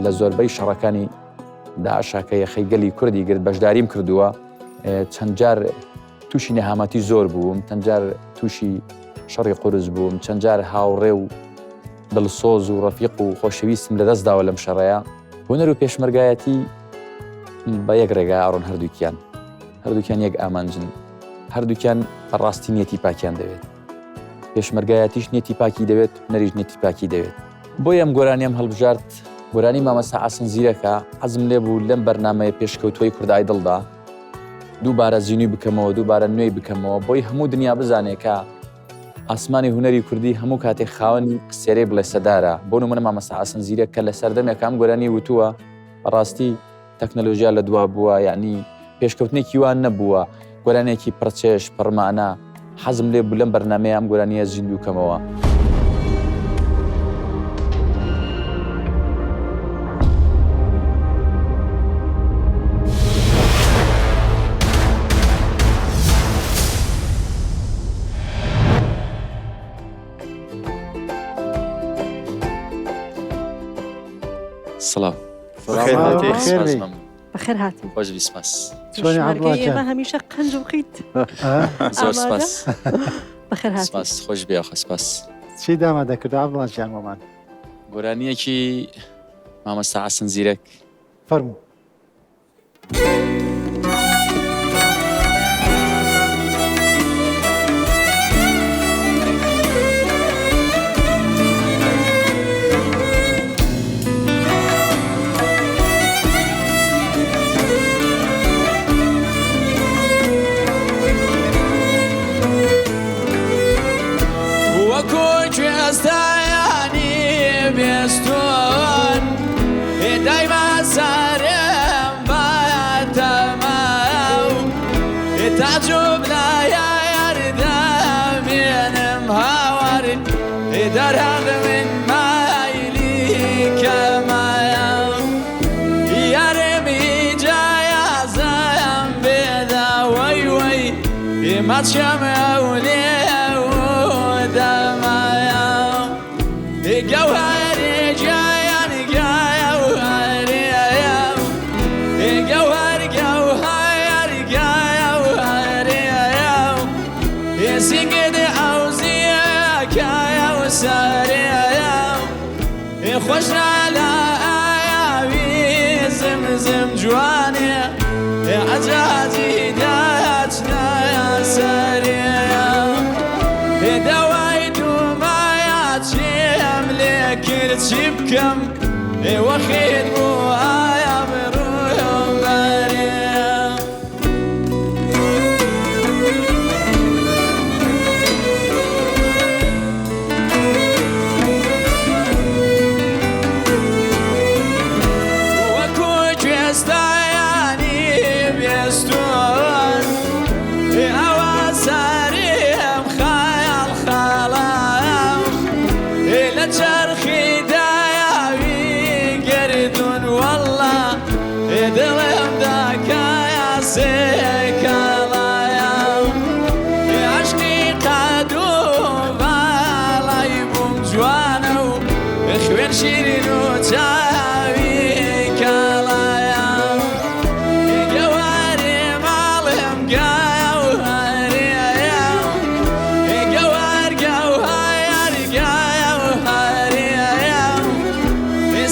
لە زۆربەی شەڕەکانی داعشا کە یەخەی گەلی کوردی گرت بەشداریم کردووە چەند جار تووشی نەهامەتی زۆر بووم چەند جار تووشی شەڕی قورس بووم چەند جار هاوڕێ و دڵسۆز و ڕەفیق و خۆشەویستم لەدەست داوە لەم شەڕەیە هونەر و پێشمەرگایەتی بە یەک ڕێگا ئاڕۆن هەردووکیان هەردووکیان یەک ئامانجن هەردووکیان بەڕاستی نیەتی پاکیان دەوێت پێشمەرگایەتیش نیەتی پاکی دەوێت هونەریش نیەتی پاکی دەوێت بۆیە ئەم گۆرانیەم هەڵبژارد گۆرانی مامەستا عاسن زیرەکە حەزم لێ بوو لەم بەرنمەیە پێشکەوتووی کورد ئایدڵدا دووبارە زیینوی بکەمەوە دووبارە نوێی بکەمەوە بۆی هەموو دنیا بزانێ کە ئاسمانی هونەری کوردی هەموو کاتێک خاوەنی ئەستێرەی بڵێسەدارە بۆ نمونە مامەستا عاسن زیرەک کە لە سەردەمێکا ئەم گۆرانی وتووە بەڕاستی تەکنەلۆژیا لە دوا بووە یعنی پێشکەوتنێکی وان نەبووە گۆرانێکی پڕچێژ پڕمانە حەزم لێ بوو لەم بەرنمەیە ئەم گۆرانیە زیندوو کەمەوە. سڵاو. بەخێر هاتی. خۆش بی سپاس. چۆنی عەبدوڵا گیان؟ ئێمە هەمیشە قنج و قیت. زۆر سپاس. بەخێر هاتی. سپاس خۆش بی ئاخە سپاس. چی داما دەکرد عەبدوڵا گیان بۆمان؟ گۆرانییەکی مامۆستا عەسن زیرەک. فەرموو. وەکو کوێستایانی بێستون دایما سارم باتەماو تا جوم لە یار دەمێنم هاوار دەرهەق من مایلی کەمایە یارم ئیجازەم بێدە وەی وەی ماچەم ئەولێ دەمایە گەوهەری گیان گەوهەری گەوهەر گەوهەر گەوهەری سینگت ئەوزیەکایە و سەرەیە خوش لە ئاوی زمزم جوانێ عەجاجی دەچنە سەرێ دەوای دومایا چیم لێ کرد چی بکەم وەخیت بوو ئایا بڕۆم بەرێ. وەکو کوێستایانی بێستون ئەوە سەریم خەیاڵ خاڵم لە چەرخی دایاوی گەردوون وەڵڵا دڵم داکایە سێکاڵایە عەشقی قەد و باڵای بووم جوانە و خوێن شیرین و چاوی کاڵایە گەوارێ ماڵم گەوهەرێ گەوهەر گەوهەر گەوهەرێ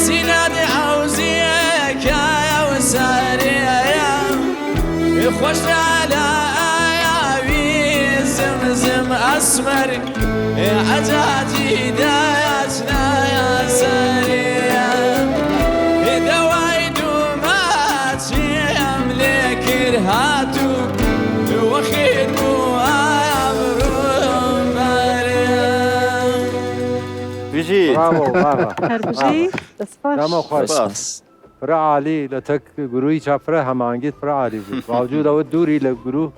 سینەت عەوزیەکایە و سەرێیە خوش لە ئاوی زمزم ئەسمەر عەجاجی دەچنە سەرێیە دەوای دوماچیم لێ کرد هاتوو وەخیت بوو ئابڕووم بەرێ. بژی. براڤۆ براڤۆ. هەر بژی دەست خۆش. دەمە خۆش. سپاس. فرە عالی لە تەک گروهی چا فرە هەمانگیت فرە عالی بوو باوجود ئەوە دووری لە گروه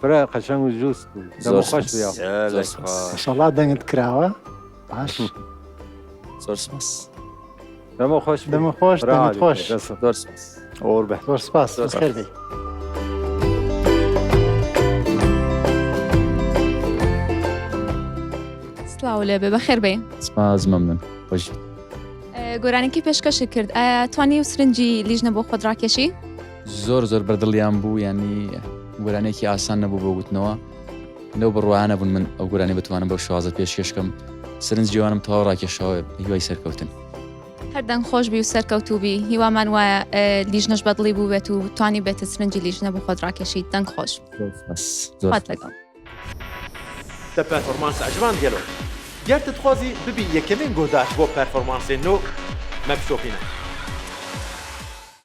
فرە قەشەنگ و جوست بوو دەمە زۆر خۆش سپاس. بوو زۆر گەلەک سپاس. خۆش. ماشاءاللە دەنگت کراوە باش. زۆر سپاس. دەمە خۆش بوو. دەمە خۆش فرە دەمت عالی خۆش. بوو. دەست زۆر سپاس. ئۆر بێ. زۆر سپاس زۆر بەخێر سپاس. بێی. سڵاو لێبێ بەخێر بێی. سپاس مەمنون. خۆش. گۆرانیەکەی پێشکەشت کرد ئایا توانی و سرنجی لیژنە بۆ خۆت ڕاکێشی؟ زۆر زۆر بەردڵیان بوو ینی گۆرانێکی ئاسان نەبوو بۆ گوتنەوە لەو بڕوایانە بوون من ئەو گۆرانی بتوانم بەو شێوازە پێشکێشکەم سرنج جوانم تەواو ڕاکێشەوە هیوای سەرکەوتن. هەر دەنگ خۆش بی و سەرکەوتوو بی هیوامان وایە لیژنەش بەدڵی بوو بێت و توانی بێتە سرنجی لیژنە بۆ خۆت ڕاکێشی دەنگ خۆش خوات لەگەڵ. Te performans eciband gelo? Ger tu dixwazî bibî yekemîn guhdar ji bo performansên nû, me bişopîne.